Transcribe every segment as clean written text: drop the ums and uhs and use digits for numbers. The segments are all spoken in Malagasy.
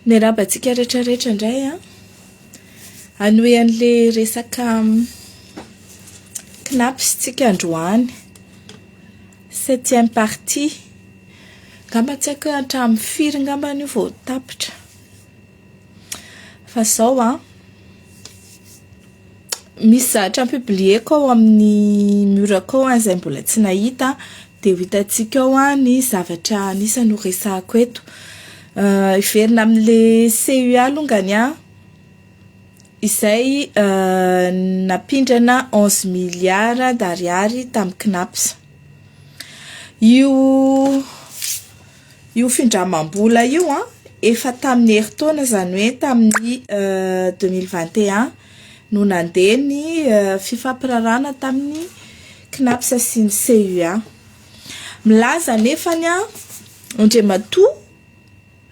Miarahaba antsika rehetra rehetra indray an. Hanohy an'ilay resaka Cnaps tsika androany. Septième partie. Angamba tsy haiko hoe hatramin'ny firy angambany io vao tapitra. Fa izao an, misy zavatra nopublieko ao amin'ny mur-ko ao izay mbola tsy nahita dia ho hitantsika ao ny zavatra anisany ho resahako eto. Hiverina amin'ilay CUA alongany an, izay nampindrana onze milliards d'ariary tamin'ny Cnaps. Io io findramam-bola io an, efa tamin'ny herintaona izany hoe tamin'ny 2021 no nandeha ny fifampiraharahana tamin'ny Cnaps sy ny CUA. Milaza anefany an, Andriamatoa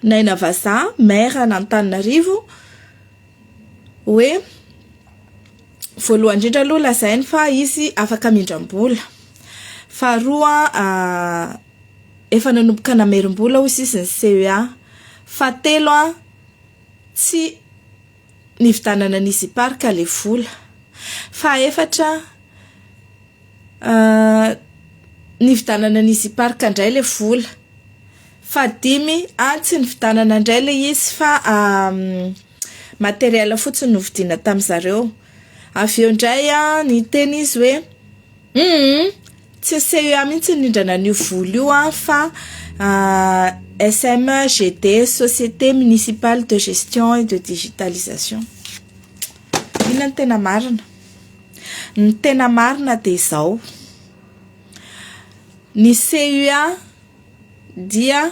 Naina Vazaha, maire an'Antananarivo, hoe voalohany indrindra aloha lazainy fa izy afaka mindram-bola. Faharoa efa nanomboka namerim-bola hoy izy ny CEA. Fahatelo tsy nividianana ny Easy Park ilay vola. Fahaefatra nividianana ny Easy Park indray ilay vola. Fahadimy, ah tsy nividianana indray ilay izy fa matériel fotsiny no vidiana tamin'izareo. Avy eo indray an, niteny izy hoe hum tsy CEA mihitsy no nindrana an'io vola io an fa SMGD, Société Municipale de Gestion et de Digitalisation. Inona no tena marina? Ny tena marina dia izao, ny CEA dia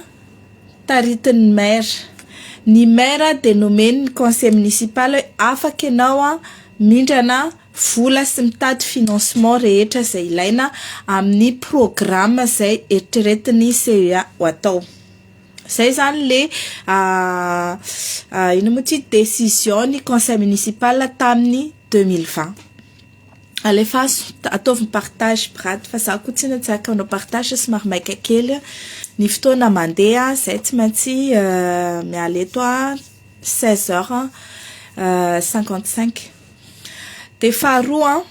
taritin'ny maire. Ny maire dia nomen'ny conseil municipal hoe afaka ianao mindrana vola sy mitady financement rehetra izay ilaina amin'ny programme izay eritreretin'ny CEA ho atao. Izay izany le inona moa ity décision ny conseil municipal tamin'ny 2020. Alefaso, ataovy ny partage pirate fa za koa tsinona tsy afaka hanao partage somary maika kely ny fotoana mandeha zay tsy maintsy miala eto a 16 heures 55. Dia faharoa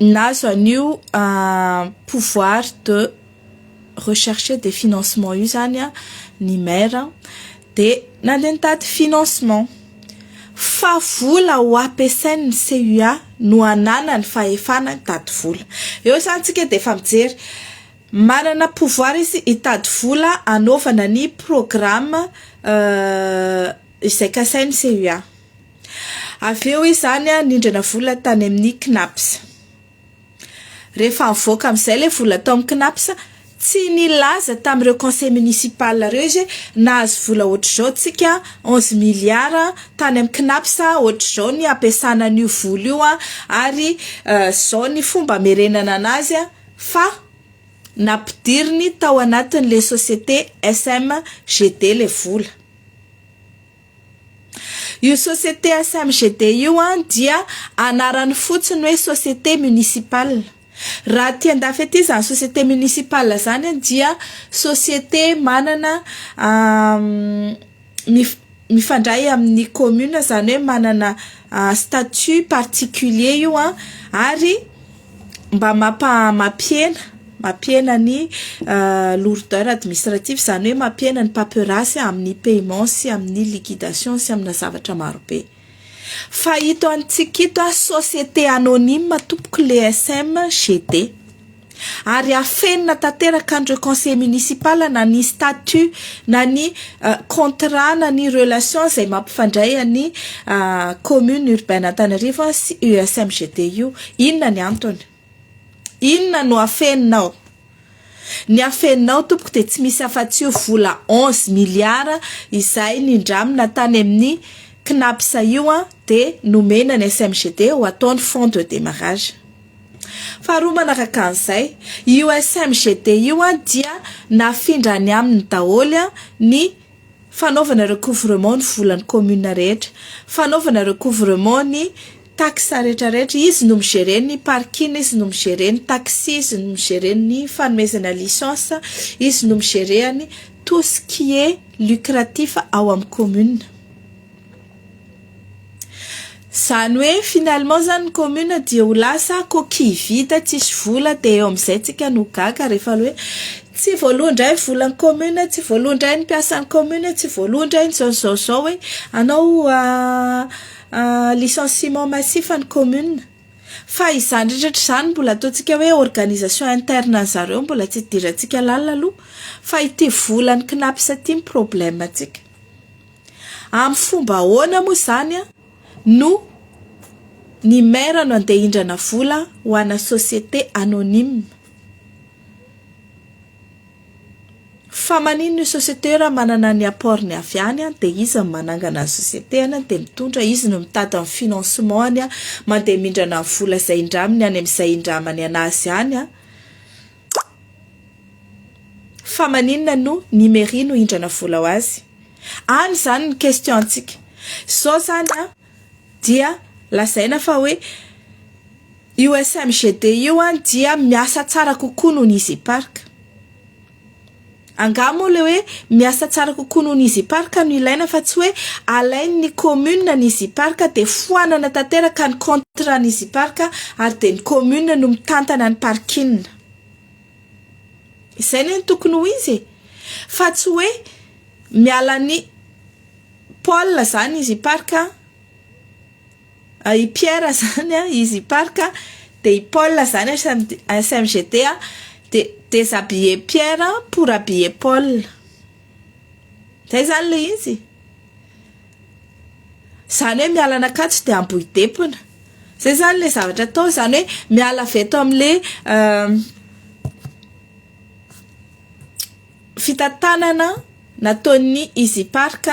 nahazo an'io pouvoir de rechercher des financements io zany ny maire dia nandeha nitady financement fa vola ho ampiasain'ny CUA no ananany fahefana hitady vola. Eo zany tsika dia efa mijery manana pouvoir izy hitady vola hanaovana ny programme izay kasain'ny CUA. Avy eo izy zany nindrana vola tany amin'ny CNAPS. Rehefa nivoaka amin'izay ilay vola tao amin'ny CNAPS, tsy nilaza tamin'ireo conseil municipal ireo izy hoe nahazo vola ohatr'izao tsika, onze milliards tany amin'ny CNAPS, ohatr'izao ny hampiasana an'io vola io ary izao ny fomba hamerenana anazy fa nampidiriny tao anatin'ilay société SMGD ilay vola. Io société SMGD io dia anarany fotsiny hoe société municipale. Raha aty andafy aty izany société municipale izany dia société manana mif- mifandray amin'ny commune izany hoe manana statut particulier io ary mba mampa- mampihena mampihena ny lourdeur administrative izany hoe mampihena ny paperasse amin'ny paiement sy amin'ny liquidation sy amina zavatra marobe. Fa ito antsika ito société anonyme tompoko le SMGD ary afenina tanteraka an'ireo conseil municipal na ny statut na ny contrat na ny relation izay mampifandray an'ny commune urbaine Antananarivo sy USMGD io. Inona ny antony? Inona no afeninao? Ny afeninao tompoko dia tsy misy afa-tsy io vola onze milliards izay nindramina tany amin'ny CNAPS io dia nomena ny SMGD ho ataony fonds de démarrage. Faharoa manaraka an'izay, io SMGD io dia nafindrany aminy daholo ny fanaovana recouvrement ny volan'ny commune rehetra, fanaovana recouvrement ny. taxe rehetrarehetra, izy no mi-gérer ny parking, izy no mi-gérer ny taxi, izy no mi-gérer ny fanomezana licence, izy no mi-gérer ny tout ce qui est lucratif ao amin'ny commune. Izany hoe finalement zany ny commune dia ho lasa coquille vide tsisy vola dia eo amin'izay tsika no gaga rehefa hoe tsy voaloa indray ny volan'ny commune, tsy voaloa indray ny mpiasan'ny commune, tsy voaloa indray ny zao zao zao hoe hanao licenciement massif ny commune. Fa izany rehetra izany mbola ataontsika hoe organisation interne an'zareo mbola tsy idirantsika lalina aloha fa ity volan'ny CNaPS ity ny problème antsika. Amin'ny fomba ahoana moa izany no ny maire no andeha hindrana vola ho ana société anonyme? Fa maninona io société io raha manana ny apport-ny avy any dia izy no manangana ny société-ny dia mitondra, izy no mitady ny financement-ny, mandeha mindrana ny vola izay indraminy any amin'izay indramany anazy any. Fa maninona no ny mairie no hindrana vola ho azy? Any izany ny question antsika. Izao izany an, dia lazaina fa hoe io SMGD io an dia miasa tsara kokoa noho ny Easy Park. Angaha moa ilay hoe miasa tsara kokoa noho ny Easy Park no ilaina fa tsy hoe alain'ny commune ny Easy Park dia foanana tanteraka ny contrat ny Easy Park ary dia ny commune no mitantana ny parking. Izay anie no tokony ho izy e! Fa tsy hoe miala an'i Paul zany Easy Park, i Pierre zany Easy Park dia i Paul zany SMGD dia déshabiller Pierre pour habiller Paul. Zay zany ilay izy. Izany hoe miala an'Ankatso dia Ambohidempona. Zay zany ilay zavatra atao, izany hoe miala avy eto amin'ilay fitantanana nataon'ny Easy Park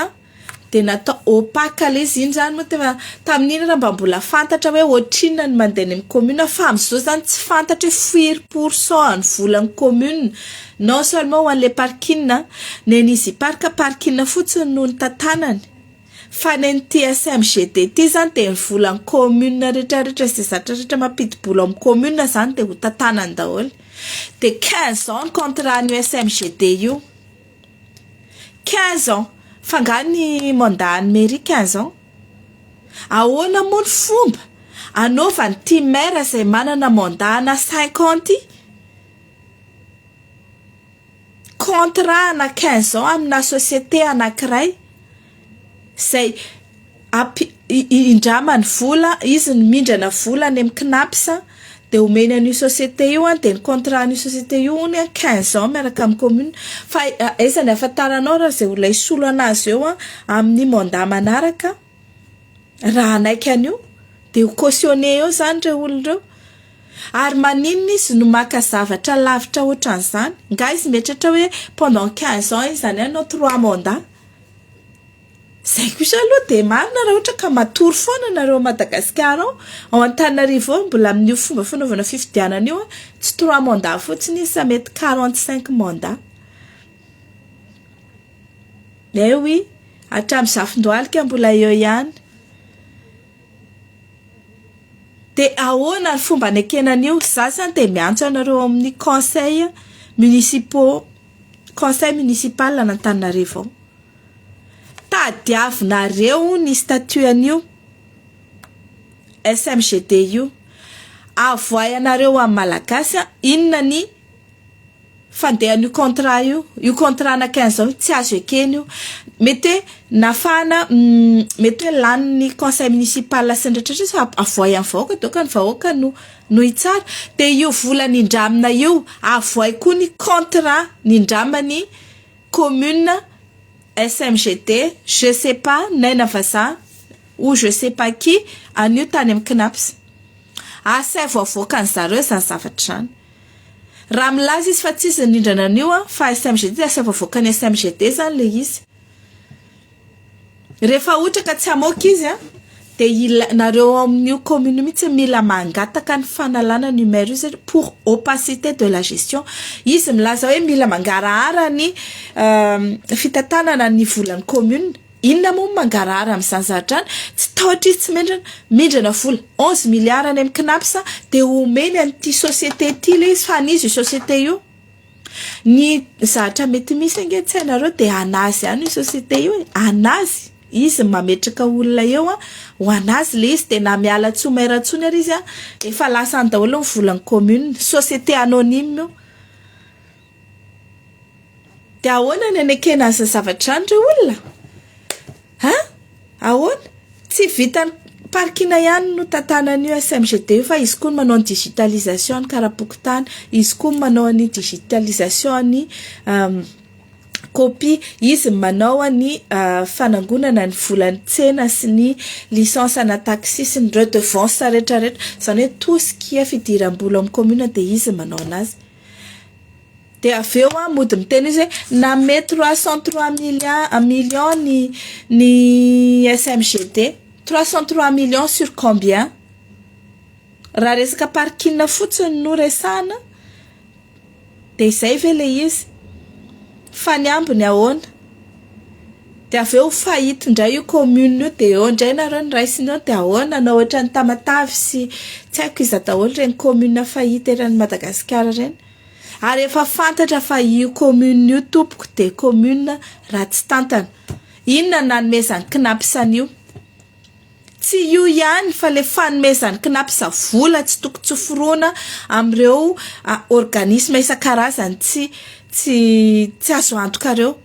dia natao opaque ilay izy, iny zany moa tena tamin'iny raha mba mbola fantatra hoe ohatrinona ny mandeha any amin'ny commune fa amin'izao zany tsy fantatra hoe firy pour cent ny volan'ny commune non seulement ho an'ilay parking, ny an'ny Easy Park parking fotsiny no nitantanany. Fa ny an'ity SMGD ity zany dia ny volan'ny commune rehetra rehetra izay zatra rehetra mampidi-bola ao amin'ny commune zany dia ho tantanany daholo. Dia 15 ans ny contrat an'io SMGD io. 15 ans. Fa nga ny mandat an'ny mairie 15 ans? Ahoana moa ny fomba anaovan'ity maire izay manana mandat ana 5 ans ity contrat ana 15 ans amina société anankiray izay ampi- indramany vola, izy no mindrana vola any amin'ny CNaPS dia omeny an'io société io an, dia ny contrat an'io société io hono an 15 ans miaraka amin'ny commune. Fa aiza ny ahafantaranao raha izay olona hisolo anazy eo an amin'ny mandat manaraka raha hanaiky an'io dia ho cautionné eo izany ireo olona ireo. Ary maninona izy no maka zavatra lavitra ohatran'izany? Nga izy mieritreritra hoe pendant 15 ans izy izany hanao trois mandats? Izay kosa aloha dia marina raha ohatra ka matory foana nareo ao Madagasikara ao, ao Antananarivo ao mbola amin'io fomba fanaovana fifidianana io an, tsy trois mandats fotsiny izy fa mety 45 mandats. Eh oui, hatramin'ny zafindohalika mbola eo ihany. Dia ahoana ny fomba anekena an'io? Za zany dia miantso anareo ao amin'ny conseil municipaux, conseil municipal an'Antananarivo ao. Tadiavinareo ny statut an'io SMGD io. Avoahy anareo amin'ny malagasy inona ny fandehan'io contrat io, io contrat ana 15 ans io tsy azo ekena io. Mety hoe nafahana mety hoe lanin'ny conseil municipal sy ny rehetra rehetra fa avoahy amin'ny vahoaka donc ny vahoaka no no hitsara. Dia io vola nindramina io, avoahy koa ny contrat nindramany commune SMGD, je sais pas Naina Vazaha ou je sais pas qui an'io tany amin'ny CNaPS. Asaivo avoakan'zareo izany zavatra izany. Raha milaza izy fa tsy izy nindrana an'io an, fa SMGD dia asaivo avoakan'ny SMGD izany ilay izy. Rehefa ohatra ka tsy hamoaka izy an, dia ila- nareo ao amin'io commune io mihitsy mila mangataka ny fanalana an'io maire io satria pour opacité de la gestion. Izy milaza hoe mila mangarahara ny fitantanana ny volan'ny commune. Inona moa no mangarahara amin'izany zavatra izany? Tsy tahotra izy tsy mendrana, mindrana vola 11 milliards any amin'ny CNaPS dia omeny an'ity société ity ilay izy fa an'iza io société io? Ny zavatra mety misy ange tsy hainareo dia an'azy ihany io société io e, an'azy, izy no mametraka olona eo an, ho an'azy ilay izy dia na miala tsy ho maire intsony ary izy an, efa lasa any daholo ny volan'ny commune, société anonyme io. Dia ahoana ny hanekena an'izany zavatra izany ry olona? Hein? Ahoana? Tsy vitan'ny parking ihany no tantanan'io SMGD io fa izy koa no manao ny digitalisation ny kara-pokontany, izy koa no manao ny digitalisation ny copie, izy no manao ny fanangonana ny volan'ny tsena sy ny licence ana taxi sy ny redevance rehetrarehetra, izany hoe tout ce qui est fidiram-bola ao amin'ny commune dia izy no manao anazy. Dia avy eo an, mody miteny izy hoe nanome 303 milliards, millions ny ny SMGD. 303 millions sur combien? Raha resaka parking fotsiny no resahana dia izay ve ilay izy? Fa ny ambiny ahoana? Dia avy eo faillite indray io commune io dia eo indray nareo no raisina eo dia ahoana? Hanao ohatran'i Tamatave sy tsy haiko iza daholo ireny commune faillite eran'i Madagasikara ireny. Ary efa fantatra fa io commune io tompoko dia commune ratsy tantana. Inona no nanomezan'ny Cnaps an'io? Tsy io ihany fa le fanomezan'ny Cnaps vola tsy tokony tsy foroana amin'ireo organisme isan-karazany tsy tsy tsy azo antoka ireo.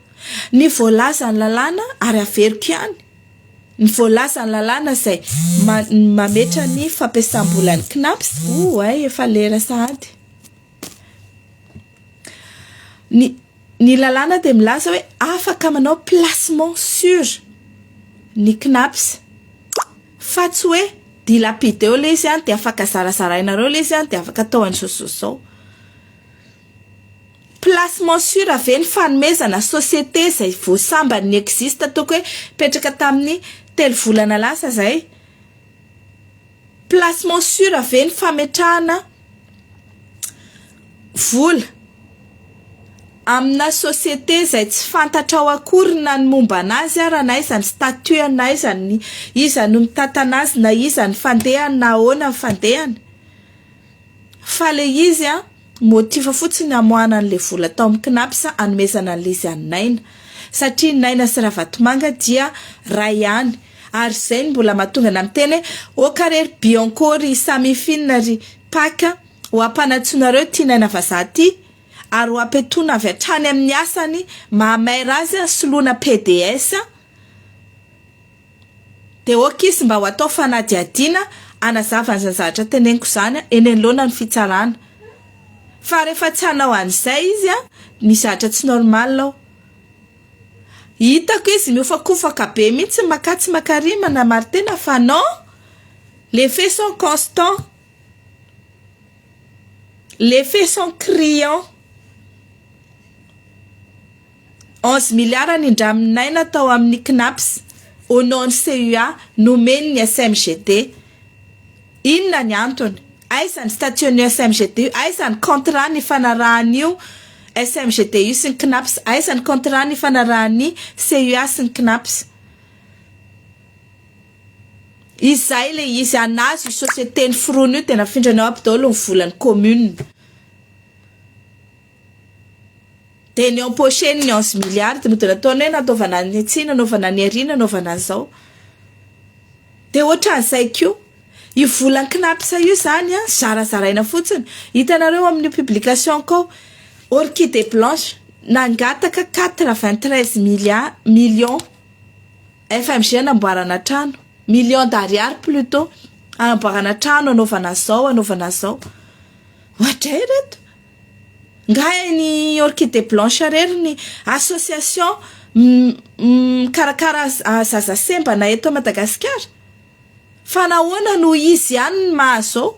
Ny voalazan'ny lalàna ary averiko ihany, ny voalazan'ny lalàna izay mametra ny fampiasam-bolan'ny Cnaps, oay efa lera sahady. Ny ny lalàna dia milaza hoe afaka manao placement sur ny Cnaps fa tsy hoe dilapideo ilay izy an, dia afaka zarazarainareo ilay izy an, dia afaka atao an'izao sy izao. Placement sur ve ny fanomezana société izay vao sambany ni-existe ataoko hoe nipetraka tamin'ny telo volana lasa izay. Placement sur ve ny fametrahana vola amina société izay tsy fantatrao akory na ny momba anazy ara na aiza ny statut-ny na aiza ny iza no mitantana azy na iza ny fandehany na ahoana ny fandehany fa le izy an motif fotsiny hamoahana an'le vola tao amin'ny Cnaps hanomezana an'le izy an'i Naina satria Naina sy Ravatomanga dia ray ihany Ary izay no mbola mahatonga anah miteny hoe ok re ry Bianco ry Samifin ry Pac ho ampanantsoinareo ity Naina vazaha ity ary ho ampetoana avy hatrany amin'ny asany maha maire azy soloina pds dia ok izy mba ho atao fanadihadiana hanazava an'izany zavatra teneniko izany eny anoloana ny fitsarana fa rehefa tsy hanao an'izay izy misy zavatra tsy normal ao. Hitako izy mihofakofaka be mihitsy makatsy makary manamarin-tena fa non, les faits sont constants, les faits sont criants. 11 milliards nindramin'i Naina tao amin'ny Cnaps au nom ny CUA nomeny ny SMGD. Inona ny antony? Aiza ny statut-n'io SMGD io? Aiza ny contrat nifanarahan'io SMGD io sy ny Cnaps? Aiza ny contrat nifanarahan'ny CUA sy ny Cnaps? Izay le izy, anazy io société noforoniny io dia nafindrany ao aby daholo ny volan'ny commune. Dia ni-empocher ny 11 milliards dia mody nataony hoe nanaovana ny atsy, nanaovana ny ary, nanaovana an'izao. Dia ohatran'izay koa, io volan'ny Cnaps io izany an, zarazaraina fotsiny. Hitanareo amin'io publication-ko ao, Orchidée Blanche nangataka 93 milliards, millions FMG hanamboarana trano, millions d'ariary plutot, hanamboarana trano, hanaovana an'izao, hanaovana an'izao. Oadray ireto! Nga ny Orchidée Blanche irery ny association mikarakara zaza sembana eto Madagasikara? Fa nahoana no izy ihany no mahazo ao?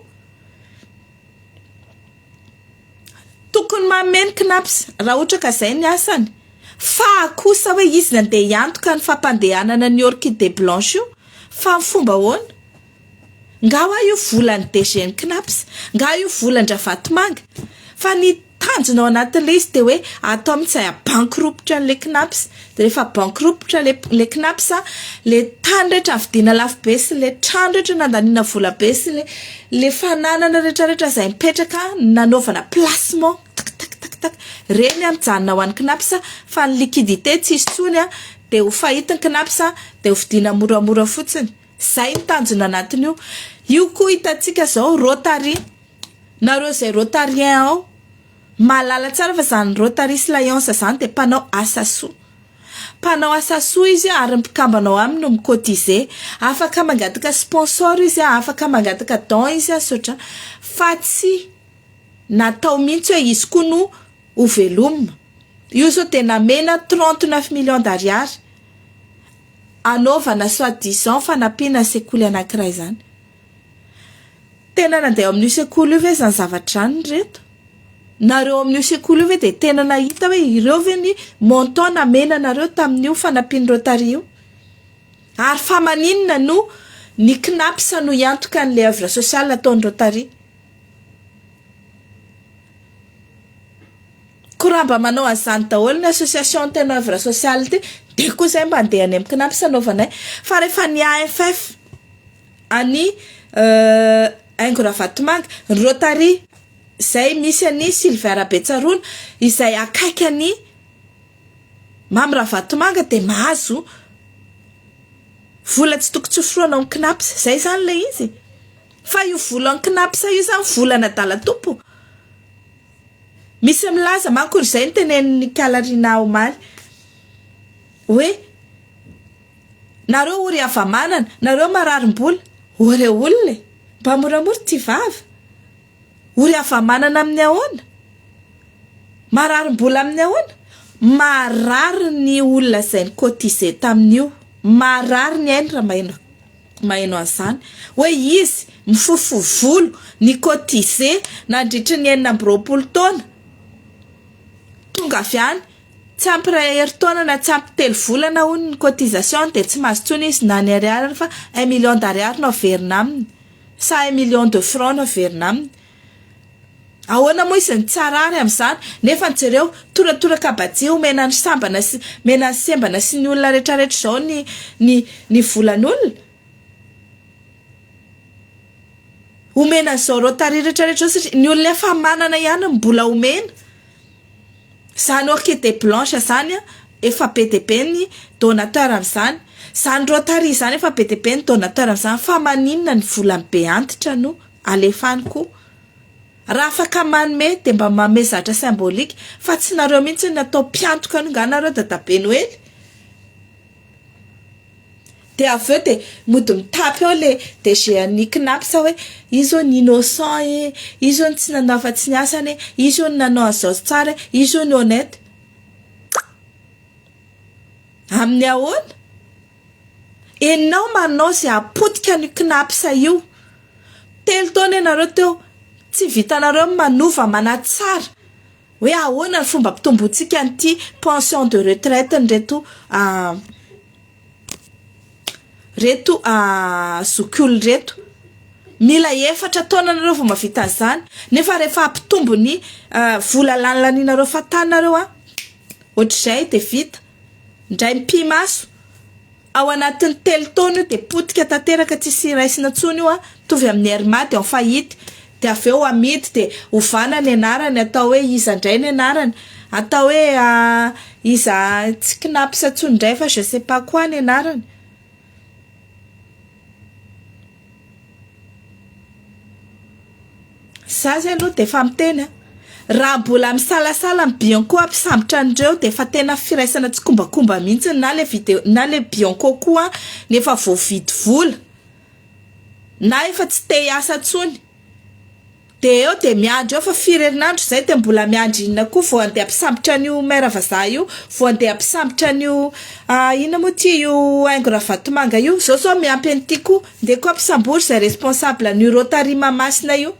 Tokony manome ny Cnaps raha ohatra ka zay ny asany, fa kosa hoe izy nandeha hiantoka ny fampandehanana ny Orchidée Blanche io, fa amin'ny fomba ahoana? Nga hoa io volan'ny DG ny Cnaps? Nga io volan-dRavatomanga? Fa ny. Tanjona ao anatin'ilay izy dia hoe atao mihitsy izay habankiropotra an'ilay Cnaps. Dia rehefa bankiropotra ilay ilay Cnaps, ilay tany rehetra nividiana lafo be sy ilay trano rehetra nandaniana vola be sy ilay ilay fananana rehetra rehetra izay mipetraka nanaovana placement tak tak tak tak, ireny an mijanona ho an'ny Cnaps fa ny liquidité tsisy intsony an, dia ho faillite ny Cnaps dia ho vidiana moramora fotsiny. Izay ny tanjona anatin'io. Io koa hitantsika izao Rotary. Nareo izay Rotarien ao, mahalala tsara fa izany Rotary sy Lions izany dia mpanao asa soa. Mpanao asa soa izy ary ny mpikambana ao aminy no mi-cotiser. Afaka mangataka sponsor izy, afaka mangataka don izy, sy ohatran'izany. Fa tsy natao mihitsy hoe izy koa no ho velomina. Io izao dia namena 39 millions d'ariary hanaovana soit disant fanampiana sekoly anankiray izany. Tena nandeha ao amin'io sekoly io ve izany zavatra izany ry reto? Nareo ao amin'io sekoly io ve dia tena nahita hoe ireo ve ny montant namena anareo tamin'io fanampian'ny Rotary io? Ary fa maninona no ny Cnaps no hiantoka an'ilay oeuvre sociale ataon'ny Rotary? Koa raha mba manao an'izany daholo ny association tena oeuvre sociale ity dia koa izay mba andeha any amin'ny Cnaps anaovanay. Fa rehefa ny AFF an'i Haingo Ravatomanga, ny Rotary izay misy an'i Sylvain Rabetsaroana izay akaiky an'i Mamy Ravatomanga dia mahazo vola tsy tokony tsoforohana ao amin'ny Cnaps. Izay izany ilay izy. Fa io vola ao amin'ny Cnaps io izany volan'adala tompo. Misy milaza manko izay no tenenin'i Kala Rinah omaly hoe nareo ory hava-manana, nareo mararim-bola, ore olona e! Mba moramora ity vava! Ory hava-manana amin'ny ahoana? Mararim-bola amin'ny ahoana? Marary ny olona izay ni-cotiser tamin'io, marary ny ainy raha maheno maheno an'izany hoe izy mifofo volo ni-cotiser nandritry ny 26 taona, tonga avy any tsy ampy iray herintaona na tsy ampy telo volana hono ny cotisation-ny dia tsy mahazo intsony izy na ny ariary ary fa un million d'ariary no averina aminy sa un million de francs no averina aminy. Ahoana moa izy no tsy harary amin'izany? Nefa jereo, toratoraka bajia omena ny sambana sy omena ny sembana sy ny olona rehetrarehetra izao ny ny ny volan'olona. Omena an'izao Rotary rehetrarehetra izao satria ny olona efa manana ihany no mbola omena. Izany orchidée blanche izany an, efa be dia be ny donateur amin'izany. Izany Rotary izany efa be dia be ny donateur amin'izany fa maninona ny volan'ny be antitra no alefa any koa. Raha afaka manome dia mba manome zatra symbolique fa tsy nareo mihitsy no atao mpiantoka an'io nga nareo dadabe noely? Dia avy eo dia mody mitapy eo le DG an'ny Cnaps hoe izy hono innocent e, izy hono tsy nanao afa-tsy ny asany e, izy hono nanao an'izao tsara e, izy hono honnête. Amin'ny ahoana? Enao manao izay hapotika an'io Cnaps io. Telo taona ianareo teo, tsy vitanareo ny manova, manatsara hoe ahoana ny fomba ampitomboantsika an'ity pension de retraite n'ireto reto zokiolona ireto. Mila efatra taona nareo vao mahavita an'izany, nefa rehefa hampitombo ny vola lanilanianareo fahatany nareo an, ohatr'izay dia vita. Indray mipi-maso, ao anatin'ny telo taona io dia potika tanteraka tsisy raisina intsony io an, mitovy amin'ny Air Mad en faillite, dia avy eo amidy dia ovana ny anarany atao hoe iza indray ny anarany, atao hoe iza tsy Cnaps intsony indray fa je sais pas quoi ny anarany. Za zay aloha dia efa miteny a! Raha mbola misalasala ny Bianco hampisambotra an'ireo dia efa tena firaisana tsikombakomba mihitsy na le video na le Bianco koa ny efa voavidy vola na efa tsy te hiasa intsony dia eo dia miandry eo fa firy herinandro izay dia mbola miandry inona koa vao handeha hampisambotra an'io maire vazaha io vao handeha hampisambotra an'io inona moa ity io Haingo Ravatomanga io zao zao miampy an'ity koa ndeha koa ampisambory izay responsable an'io Rotary Mahamasina io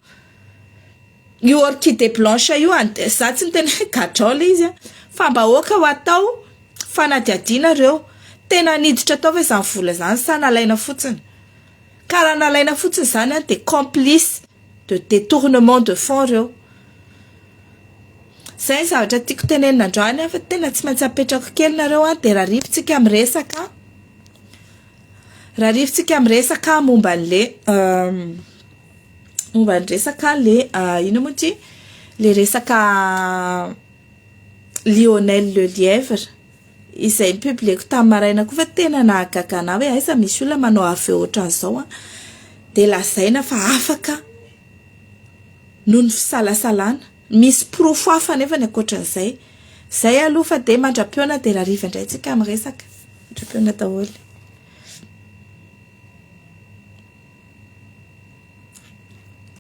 io orchidée blanche io an, za tsy miteny hoe gadrao le izy an, fa mba aoka ho atao fanadihadiana reo, tena niditra tao ve zany vola zany sa nalaina fotsiny, ka raha nalaina fotsiny zany an de complice de détournement de fonds reo. Zay ny zavatra tiako tenenina androany an, fa tena tsy maintsy apetrako kely nareo an, dia rahariva tsika miresaka, rahariva tsika miresaka momba an'le momba ny resaka le inona moa ity? Le resaka Lionel Lelièvre izay ni-publier-ko tamin'ny maraina koa fa tena nahagaga anah hoe aiza misy olona manao aveu ohatran'izao an, dia lazaina fa afaka noho ny fisalasalana. Misy porofo hafa anefa ny ankoatran'izay. Izay aloha fa dia mandra-pihaona dia rahariva indray tsika miresaka. Mandra-pihaona daholo.